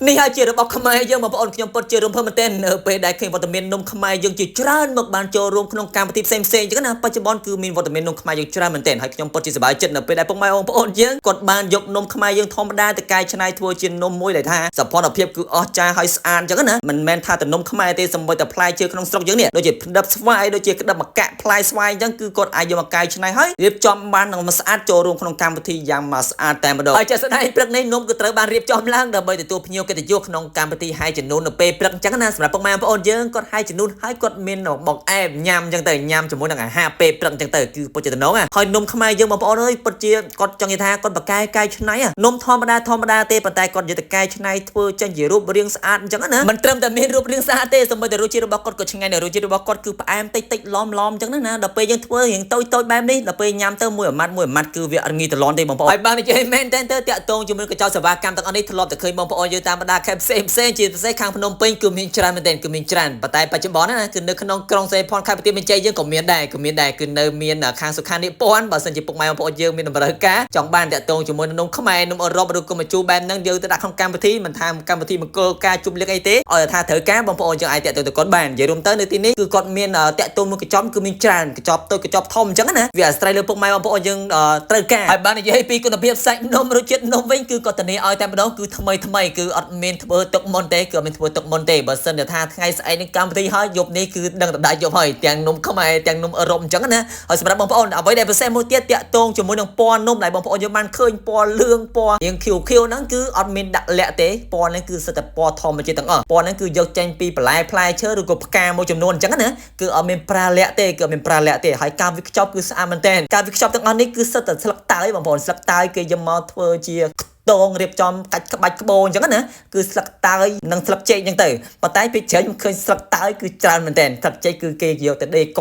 នេះហើយជារបស់ខ្មែរយើងបងប្អូនខ្ញុំពិតជារំភើបមែនទែននៅពេលដែលឃើញវត្តមាននំខ្មែរយើងជាច្រើនមកបានចូលរួមក្នុងកម្មវិធីផ្សេងផ្សេងអញ្ចឹងណាបច្ចុប្បន្នគឺមានវត្តមាននំខ្មែរយើងច្រើនមែនទែនហើយខ្ញុំពិតជាសប្បាយចិត្តនៅពេលដែលពុកម៉ែបងប្អូនយើងគាត់បានយកនំខ្មែរយើងធម្មតាទៅកែច្នៃធ្វើជានំមួយដែលថាសោភ័ណភាពគឺអស្ចារ្យហើយស្អាតអញ្ចឹងណាមិនមែនថាតែនំខ្មែរទេសូម្បីតែផ្លែឈើក្នុងស្រុកយើងនេះដូចជាផ្ដិបស្វាយដូចជាក្តឹបម្កាក់ផ្លែស្វាយអញ្ចឹងគឺគាត់អាចយកមកកែច្នៃហើយរៀបចំបាននឹងមកស្អាតចូលរួមក្នុងកម្មវិធីយ៉ាងមកស្អាតតែម្ដងហើយជាក់ស្ដែងព្រឹកនេះនំគឺត្រូវបានរៀបចំឡើងដើម្បីទទួលភ្ញៀវកិត្តិយសក្នុងកម្មវិធីហែជំនូននៅពេលព្រឹកអញ្ចឹងណាសម្រាប់ពុកម៉ែបងប្អូនយើងគាត់ហែជំនូនហើយគាត់មានបង្អែមញ៉ាំអញ្ចឹងទៅញ៉ាំជាមួយនឹងអាហារពេលព្រឹកអញ្ចឹងទៅគឺពិតជាតំណងណាហើយនំខ្មែរយើងបងប្អូនអើយពិតជាគាត់ចង់និយាយថាគាត់បកកែកែច្នៃនំធម្មតាធម្មតាទេប៉ុន្តែគាត់យកទៅកែច្នៃធ្វើចេញជារូបរាងស្អាតអញ្ចឹងណាមិនត្រឹមតែមានរូបរាងស្អាតទេសូម្បីតែរសជាតិរបស់គាត់ក៏ឆ្ងាញ់ដែររសជាតិរបស់គាត់គឺផ្អែមតិចតិចឡំឡំអញ្ចឹងណាដល់ពេលយើងធ្វើរាងតូចតូចបែបនេះដល់ពេលញ៉ាំទៅមួយអាម៉ាត់មួយអាម៉ាត់គឺវាអត់ងាយត្រឡន់ទេបងប្អូនហើយបាននិយាយមែនតើទៅតាក់ទងជាមួយកញ្ចក់សេវាកម្មទាំងអស់នេះធ្លាប់តែឃើញបងប្អូនយើងតាមបណ្ដាខេត្តផ្សេងផ្សេងជាពិសេសខាងភ្នំពេញគឺមានច្រើនមែនទែនគឺមានច្រើនប៉ុន្តែបច្ចុប្បន្នណាគឺនៅក្នុងក្រុងសេផនខេត្តបន្ទាយមានជ័យយើងក៏មានដែរគឺមានដែរគឺនៅមានខាងសុខានិពន្ធបើសិនជាពុកម៉ែបងប្អូនយើងមានតម្រូវការចង់បានតាក់ទងជាមួយនឹងនំខ្មែរនំអឺរ៉ុបឬក៏ម្ជូរបែបហ្នឹងយើងទៅដាក់ក្នុងកម្មវិធីមិនថាកម្មវិធីមង្គលការជប់លៀងអីទេឲ្យថាត្រូវការបងប្អូនយើងអាចតាក់ទងទៅគាត់បាននិយាយរួមទៅនៅទីនេះគឺគាត់មានតាក់ទងមួយកញ្ចប់គឺមានច្រើនកញ្ចប់តូចកញ្ចប់ធំអញ្ចឹងណាវាអាស្រ័យលើពុកម៉ែបងប្អូនយើងត្រូវការហើយបាននិយាយពីគុណភាពសាច់នំរសជាតិនំវិញគឺគាត់ធានាឲ្យតែម្ដងគឺថ្មីថ្មីគឺអត់មានធ្វើទុកមុនទេគឺអត់មានធ្វើទុកមុនទេបើសិនជាថាថ្ងៃស្អែកនេះកម្មវិធីហើយយប់នេះគឺដឹងតែដាច់យប់ហើយទាំងនំខ្មែរទាំងនំអឺរ៉ុបអញ្ចឹងណាហើយសម្រាប់បងប្អូនអ្វីដែលពិសេសមួយទៀតតាក់ទងជាមួយនឹងពណ៌នំដែលបងប្អូនយើងបានឃើញពណ៌លឿងពណ៌រៀងខៀវខៀវហ្នឹងគឺអត់មានដាក់លាក់ទេពណ៌ហ្នឹងគឺសិតតែពណ៌ធម្មជាតិទាំងអស់ពណ៌ហ្នឹងគឺយកចេញពីបន្លែផ្លែឈើឬក៏ផ្កាមួយចំនួនអញ្ចឹងណាគឺអត់មានប្រាលាក់ទេគឺអត់មានប្រាលាក់ទេហើយការវិខ្ចប់គឺស្អាតមែនទែនការវិខ្ចប់ទាំងអស់នេះគឺសិតតែស្លឹកតើយបងប្អូនស្លឹកតើយគេយកមកធ្វើជាតងរៀបចំកាច់ក្បាច់ក្បូរអញ្ចឹងណាគឺស្លឹកតើយនិងស្លឹកចេកអញ្ចឹងទៅប៉ុន្តែពេលច្រើនខ្ញុំឃើញស្លឹកតើយគឺច្រើនមែនទែនស្លឹកចេកគឺគេយកទៅដេក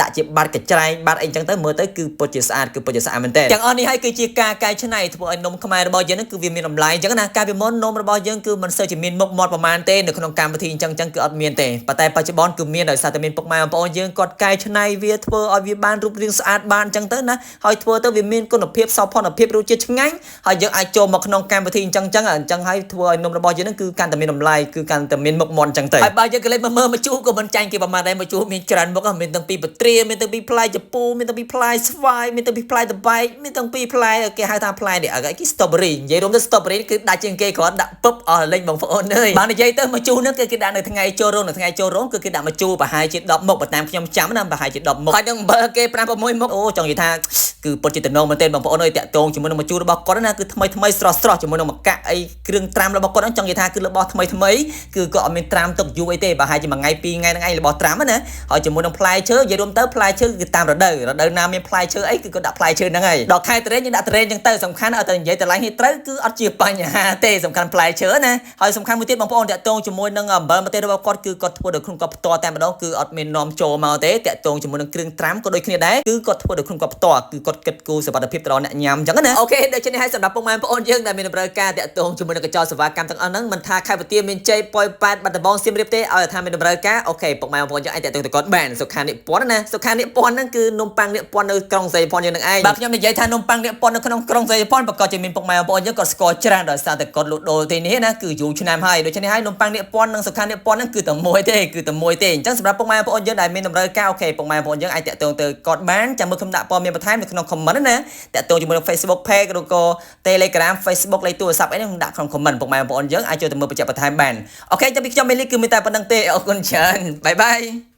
ដាក់ជាបាតកញ្ច្រែងបាតអីអញ្ចឹងទៅមើលទៅគឺពិតជាស្អាតគឺពិតជាស្អាតមែនទែនទាំងអស់នេះហើយគឺជាការកែច្នៃធ្វើឲ្យនំខ្មែររបស់យើងហ្នឹងគឺវាមានតម្លៃអញ្ចឹងណាកាលពីមុននំរបស់យើងគឺមិនសូវជាមានមុខមាត់ប្រមាណទេនៅក្នុងកម្មវិធីអញ្ចឹងអញ្ចឹងគឺអត់មានទេប៉ុន្តែបច្ចុប្បន្នគឺមានដោយសារតែមានពុកម៉ែបងប្អូនយើងគាត់កែច្នៃវាធ្វើឲ្យវាបានរូបរាងស្អាតបានអញ្ចឹងទៅណាហើយធ្វើទៅវាមានគុណភាពសោភ័ណភាពរសជាតិឆ្ងាញ់ហើយយើងអាចចូលមកក្នុងកម្មវិធីអញ្ចឹងអញ្ចឹងអញ្ចឹងហើយធ្វើឲ្យនំរបស់យើងហ្នឹងគឺកាន់តែមានតម្លៃគឺកាន់តែមានមុខមាត់អញ្ចឹងទៅហើយបើយើងក៏លេចមកមើលមកជូរក៏មិនចាញ់គេប្រមាណដែរមកជូរមានច្រើនមុខមានទាំងពីបត្រាមានទាំងពីផ្លែជពូមានទាំងពីផ្លែស្វាយមានទាំងពីផ្លែតបែកមានទាំងពីផ្លែគេហៅថាផ្លែនេះគេ strawberry និយាយរួមទៅ strawberry គឺដាច់ជាងគេគ្រាន់ដាក់ពឹបអស់លេងបងប្អូនអើយបាននិយាយទៅមកជូរហ្នឹងគឺគេដាក់នៅថ្ងៃចូលរោងនៅថ្ងៃចូលរោងគឺគេដាក់មកជូរប្រហែលជា10មុខបើតាមខ្ញុំចាំណាប្រហែលជា10មុខហើយនឹងអំបិលគេ5 6មុខអូចង់និយាយថាគឺពិតជាតំណងមែនទែនបងប្អូនអើយតាក់ទងជាមួយនឹងមកជូររបស់គាត់ណាគឺថ្មីថ្មីស្រស់ស្រស់ជាមួយនឹងម្កាក់អីគ្រឿងត្រាំរបស់គាត់ហ្នឹងចង់និយាយថាគឺរបស់ថ្មីថ្មីគឺក៏អត់មានត្រាំទុកយូរអីទេប្រហែលជាមួយថ្ងៃពីរថ្ងៃហ្នឹងឯងរបស់ត្រាំណាហើយជាមួយនឹងផ្លែឈើនិយាយរួមទៅផ្លែឈើគឺតាមរដូវរដូវណាមានផ្លែឈើអីគឺគាត់ដាក់ផ្លែឈើហ្នឹងហើយដល់ខែត្រេនយើងដាក់ត្រេនចឹងទៅសំខាន់ឲ្យតែនិយាយតម្លៃនេះត្រូវគឺអត់ជាបញ្ហាទេសំខាន់ផ្លែឈើណាហើយសំខាន់មួយទៀតបងប្អូនតាក់ទងជាមួយនឹងអំបិលម្ទេសរបស់គាត់គឺគាត់ធ្វើដោយខ្លួនគាត់ផ្ទាល់តែម្ដងគឺអត់មាននាំចូលមកទេតាក់ទងជាមួយនឹងគ្រឿងត្រាំក៏ដូចគ្នាដែរគឺគាត់ធ្វើដោយខ្លួនគាត់ផ្ទាល់គឺគាត់គិតគូរសុវត្ថិភាពទៅដល់អ្នកញ៉ាំចឹងណាOK ដូច្នេះហើយសម្រាប់ពុកម៉ែបងប្អូនយើងដែលមានតម្រូវការតាក់ទងជាមួយនឹងកញ្ចក់សេវាកម្មទាំងអស់ហ្នឹងមិនថាខេត្តបន្ទាយមានជ័យប៉ោយប៉ែតបាត់ដំបងសៀមរាបទេឲ្យថាមានតម្រូវការ OK ពុកម៉ែបងប្អូនយើងអាចតាក់ទងទៅគាត់បានសុខានិពន្ធណាសុខានិពន្ធហ្នឹងគឺនំប៉័ងនិពន្ធនៅក្រុងសីផនយើងនឹងឯងបាទខ្ញុំនិយាយថានំប៉័ងនិពន្ធនៅក្នុងក្រុងសីផនប្រកាសជាមានពុកម៉ែបងប្អូនយើងគាត់ស្គាល់ច្រើនដោយសារតែគាត់លក់ដូរទីនេះណាគឺយូរឆ្នាំហើយដូច្នេះហើយនំប៉័ងនិពន្ធនិងសុខានិពន្ធហ្នឹងគឺតែមួយទេគឺតែមួយទេអញ្ចឹងសម្រាប់ពុកម៉ែបងប្អូនយើងដែលមានតម្រូវការ OK ពុកម៉ែបងប្អូនយើងអាចតាក់ទងទៅគាត់បានចាំមើលខ្ញុំដាក់ព័ត៌មានបន្ថែមនៅក្នុង comment ណាតាក់ទងជាមួយនឹង Facebook page ឬក៏ Telegram Facebook លេខទូរស័ព្ទអីនេះខ្ញុំដាក់ក្នុង comment ពុកម៉ែបងប្អូនយើងអាចចូលទៅមើលបញ្ជាក់បន្ថែមបាន OK ចាំពីខ្ញុំមេលីគឺមានតែប៉ុណ្្នឹងទេអរគុណច្រើន bye bye.